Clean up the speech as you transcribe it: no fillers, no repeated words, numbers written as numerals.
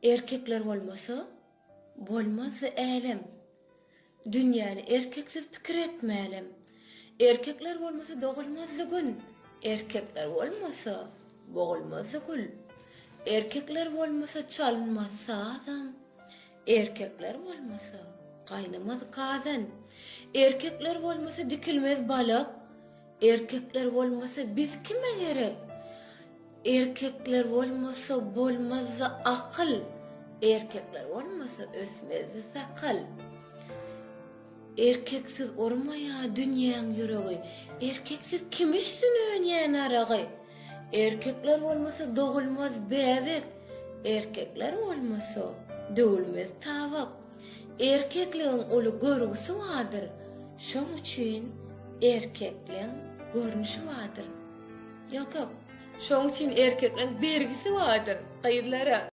Erkekler bolmasa, bolmazdy älem. Dünýäni erkeksiz pikir etmälem. Erkekler bolmasa dogulmazdy gün, Erkekler bolmasa, bogulmazdy gül. Erkekler bolmasa çalynmaz sazam, Erkekler bolmasa, gaýnamaz gazan. Erkekler bolmasa dikilmez balak, Erkekler bolmasa biz kime gerek? Erkekler bolmasa bolmazdy akyl, Erkekler bolmasa ösmezdi sakal. Erkeksiz urmaýar dünýäň ýüregi, Erkeksiz kim içsin önýän aragy? Erkekler bolmasa dogulmaz bäbek, Erkekler bolmasa döwülmez tabak. Erkekligiň uly görgüsi bardyr, Şoň üçin erkekleň görnüşi bardyr. Ýok, ýok. Şoň üçin erkekleň bergisi bardyr gyzlara.